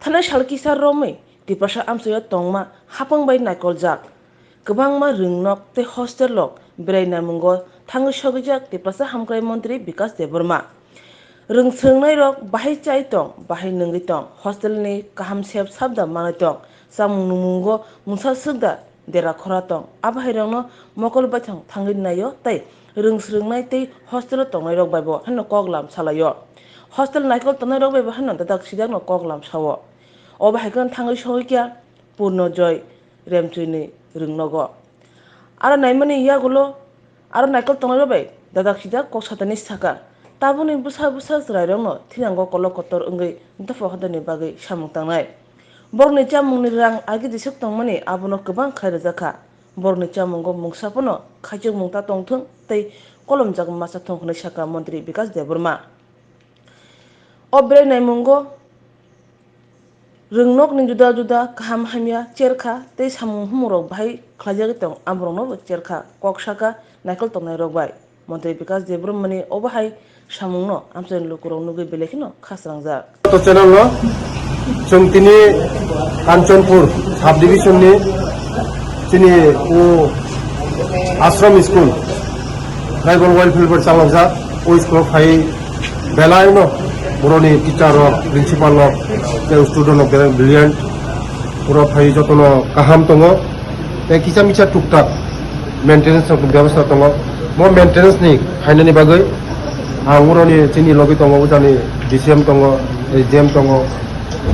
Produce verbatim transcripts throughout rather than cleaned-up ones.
Thanai sal kisa romwi Tiprasa amchaio tongma hapang bai naikoljak. Kwbangma rwngnok tei hostel rok berai naimungo thangwi sogwijak Tiprasa hamkrai montri Bikas Debbarma. Rwng swrwngnairok bahai chai tong, bahai nwngwi tong, hostelni kaham sep sabda manwi tong, chamung nungmungo mungsa swkda dera khora tong, abo hairokno mokol baithang thangwi naio tei rwng swrwngnai tei hostelo tongnairok baibo hano kok lam salaio. Hostel naikol tongnairok baibo hano dadak sidakno kok lam sao. Obo hai kheno thangwi sogwi kha Purnojoy Remchuini rwngnogo. Aro naimani yagulo aro naikol tongnairok bai dadak sidak kok satani saka. Tabukni bwsa bwsa chwrairokno thinango kolok kotor wngwi dopha hodani bagwi samung tangnai. Borokni chamungni rang agi jisuk tongmani abono kwbang khlai rwjak kha. Borokni chamungo mungsa phano khaichukmung ta tongthung tei kolomjak masa thung hwnwi saka montri Bikas Debbarma. O berai naimungo rwngnokni juda juda kaham hamya cherkha tei samung humorok bahai khlaijagwi tong, amoroknobo cherkha, kok saka naikol tongnairok bai. Montri Bikas Debbarmani obo hai samungno amchaini lukurok nugwi belai kheno khasrangjak. To channel no chwng tini Kanchanpur sub division ni chini o Ashram School tribal welfare bai chalokjak o school o phai belai no boroni teacher rok, principal rok, tei student rok belai brilliant, borok phai jotono kaham tongo. Tei kisa misa tuktak maintenance rok bebostha tongo. Bo maintenance ni khainani bagwi ang uroni chini logi tongo, ujani D C M tongo, tei J M tongo,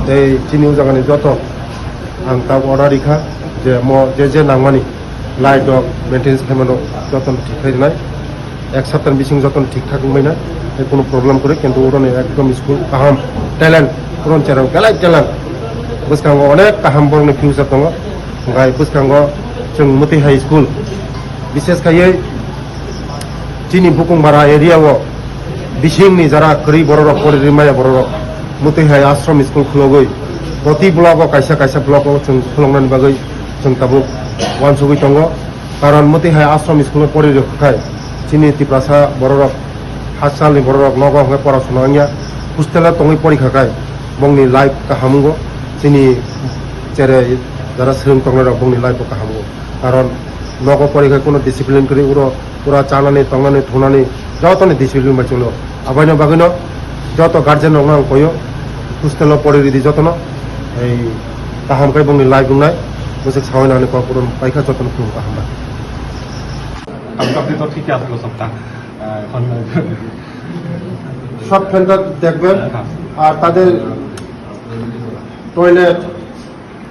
tei chini ujagani joto ang tabuk order rikha je mo je je nangmani light rok maintenance khaimano jotono thik khai rwnai. Ek saptani bising jotono thik thak wngmai na, tei kuno problem kwrwi, kintu uroni ekdom school kaham, talent, uroni cherang belai talent. Bwskango onek kaham borokni future tongo, hwnkhai bwskango chwng Mwtwi High School, bishes khaiwi chini Bukumbara area o bisingni jara kwrwi bororok pori rwi maya bororok Mwtwi High Ashram School khulogwi proti block o kaisa kaisa block o chwng khuloknani bagwi chwng tabuk uansugwi tongo. Karon Mwtwi High Ashram School o pori rwkha khai chini Tiprasa bororok, hakchalni bororok nogo hwnkhe pora sona wngya, hostel o tongwi pori kha khai bongni life kaham wngo, chini chere jara swrwng tongnai rok bongni life bo kaham wngo. Karon nogo pori khai kuno discipline kwrwi, uro pura chanani, tongnani, thunani jotoni discipline bai cholo. Abaino bagwino joto guardian rokno ang koyo, hostel o pori ridi jotono, ei kaham khe bongni life wngnai, bwswk sawi nani kok puro paikha jotono khulum kaham bai. কালকে আপনি তো ঠিকই আসলো সবটা, আহ, এখন সব সেন্টার দেখবেন, হ্যাঁ। আর তাদের টয়লেট,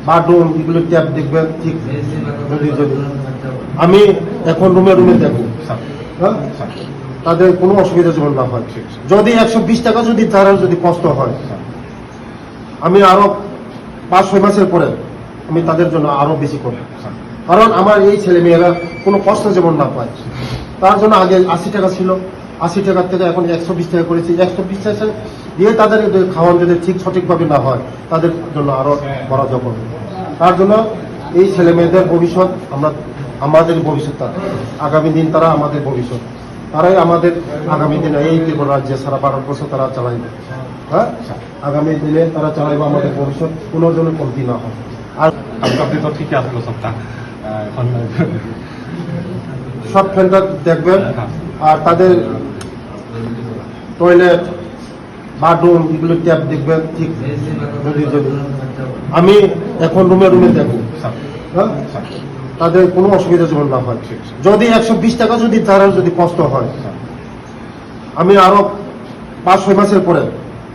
বাথরুম এগুলো ট্যাপ দেখবেন, ঠিক যদি, যদি আমি এখন রুমে রুমে দেখবো। স্যার। হ্যাঁ? স্যার। তাদের কোনো অসুবিধা যেমন না হয়। ঠিক, স্যার। যদি একশো বিশ টাকা যদি তারা যদি কষ্ট হয়, স্যার। আমি আরো পাঁচ ছয় মাসের পরে আমি তাদের জন্য আরো বেশি করবো। স্যার। কারণ আমার এই ছেলে মেয়েরা কোনো কষ্ট যেমন না পায়, তার জন্য আগে আশি টাকা ছিল, আশি টাকার থেকে এখন একশো বিশ টাকা করেছি। একশো বিশ টাকা দিয়ে তাদের যদি খাওয়ান যদি ঠিক সঠিকভাবে না হয়, তাদের জন্য আরো বরাদ্দ করবো। তার জন্য এই ছেলে মেয়েদের ভবিষ্যৎ, আমরা, আমাদের ভবিষ্যৎ তারা, আগামী দিন তারা আমাদের ভবিষ্যৎ, তারাই আমাদের আগামী দিনে এই ত্রিপুরা রাজ্যে সারা ভারতবর্ষ তারা চালাইবে। হ্যাঁ, আগামী দিনে তারা চালাইবে আমাদের ভবিষ্যৎ, কোনো জনের কমতি না হয়। আর আপনি তো ঠিকই আসলো সবটা, আহ, এখন সব সেন্টার দেখবেন, হ্যাঁ। আর তাদের টয়লেট, বাথরুম এগুলো ট্যাপ দেখবেন, ঠিক যদি, যদি আমি এখন রুমে রুমে দেখবো। স্যার। হ্যাঁ? স্যার। তাদের কোনো অসুবিধা যেমন না হয়। ঠিক, স্যার। যদি একশো বিশ টাকা যদি তারা যদি কষ্ট হয়, স্যার। আমি আরো পাঁচ ছয় মাসের পরে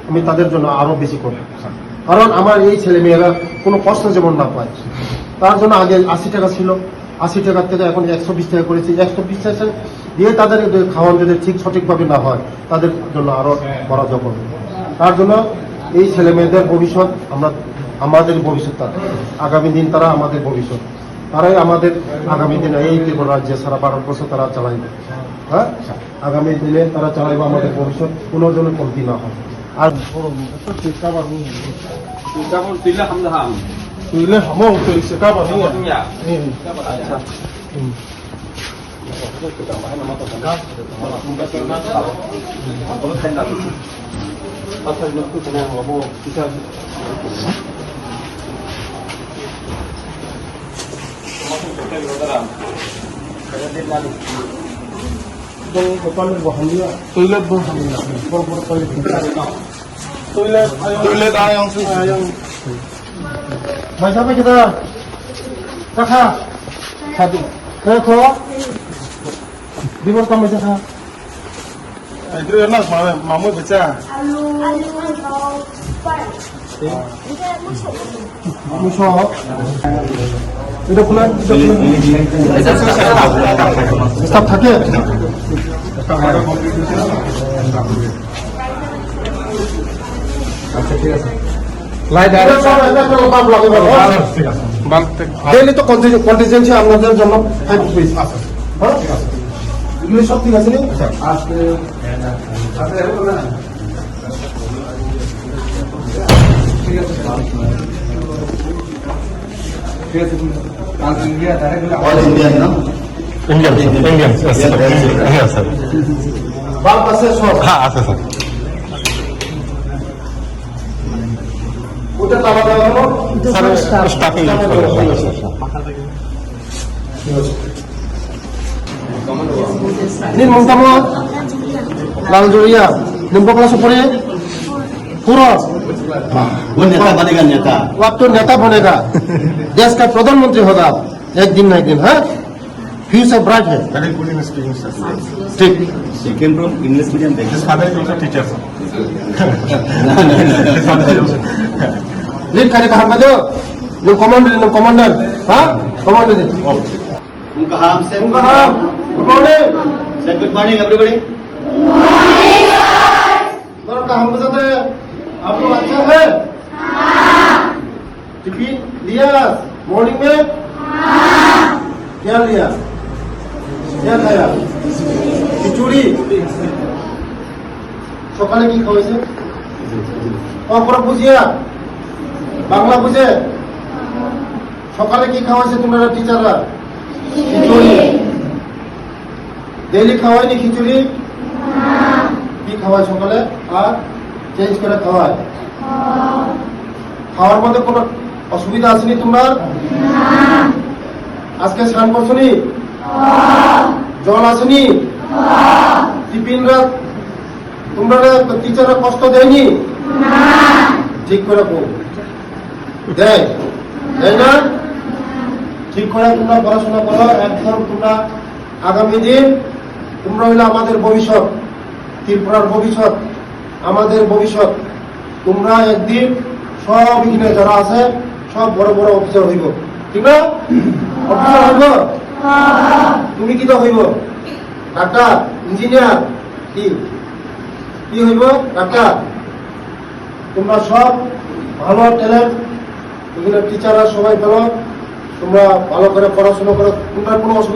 আমি তাদের জন্য আরো বেশি করবো। স্যার। কারণ আমার এই ছেলে মেয়েরা কোনো কষ্ট যেমন না পায়, তার জন্য আগে আশি টাকা ছিল, আশি টাকার থেকে এখন একশো বিশ টাকা করেছি। একশো বিশ টাকা দিয়ে তাদের যদি খাওয়ান যদি ঠিক সঠিকভাবে না হয়, তাদের জন্য আরো বরাদ্দ করবো। তার জন্য এই ছেলে মেয়েদের ভবিষ্যৎ, আমরা, আমাদের ভবিষ্যৎ তারা, আগামী দিন তারা আমাদের ভবিষ্যৎ, তারাই আমাদের আগামী দিনে এই ত্রিপুরা রাজ্যে সারা ভারতবর্ষ তারা চালাইবে। হ্যাঁ, আগামী দিনে তারা চালাইবে আমাদের ভবিষ্যৎ, কোনো জনের কমতি না হয়। আর Twi kabang twi le hamjak ham. Twi le hamo, twi se kabang ya. Hamya. Hmm. Acha. Hmm. Toilet bo hamya. Toilet bo hamya. Toilet, toilet ayang sih ayang. Baca apa kita? Kakak. Satu. Eh, kok? Di mana kamu, Kakak? Itu enak, mama, mama baca. Muso. Itu bulan, itu bulan. Stop থাকে? আচ্ছা, ঠিক আছে। Lie down. এটা সব, এটা একটা বাল্ব লাগাই দাও। বাল্ব, ঠিক আছে। বাল্ব থেকে। Daily তো কন্টিনজেন্সি আপনাদের জন্য ফাইভ রুপিস আছে। হ্যাঁ? এগুলো সব ঠিক আছে নি? আচ্ছা। আজকে, আজকে এরকম না। ঠিক আছে। ঠিক আছে। All Indian, no? Indian, sir. Indian, yes, sir. Yes, sir. Yes, sir. Bulb আছে সব? হ্যাঁ, আছে, স্যার। ওটা তালা দেওয়া হলো? স্যার, স্টাফিং ইউজ করে, sir. Ni mung tamo? Langjuria. Ni bokla supuri? Puro. वो नेता बनेगा, नेता। वो अब तो नेता बनेगा। देश का प्रधानमंत्री होगा। एक दिन ना एक दिन, हाँ? Future bright है। Very good in speaking, sir. ठीक। He came from English medium, देखो। His father is also teacher, sir. Lead kare kaham ka jo? No commander, no commander. Ha? Commander. Unkaham, sir. Unkaham. Good morning. Sir, good morning, everybody. Sir, kaham ka jate? Aap log achhe hain? Haan. Tiffin liya? Morning mein? Haan. Kya liya? Kya khaya? Khichdi. সকালে কি খাওয়াইছে? অপর বুঝিয়া? বাংলা বুঝে? সকালে কি খাওয়াইছে তোমরা টিচাররা? খিচুড়ি। ডেইলি খাওয়ায়নি খিচুড়ি? কি খাওয়ায় সকালে? আর চেঞ্জ করে খাওয়ায়? খাওয়ার মধ্যে কোনো অসুবিধা আসেনি তোমার? আজকে স্নান করছোনি? জল আসেনি? টিফিনরা তোমরা টিচাররা কষ্ট দেয়নি? ঠিক করে বল। দেয়? দেয় না? ঠিক করে তোমরা পড়াশোনা করো, একদম তোমরা আগামী দিন তোমরা হইলে আমাদের ভবিষ্যৎ, ত্রিপুরার ভবিষ্যৎ, আমাদের ভবিষ্যৎ। তোমরা একদিন সব এখানে যারা আছে সব বড় বড় অফিসার হইব, ঠিক না? অফিসার হইব? তুমি কিতা হইব? ডাক্তার, ইঞ্জিনিয়ার, কি কি হইব? ডাক্তার। তোমরা সব ভালো ট্যালেন্ট, এখানে টিচাররা সবাই ভালো, তোমরা ভালো করে পড়াশোনা করো, তোমরা কোনো অসুবিধা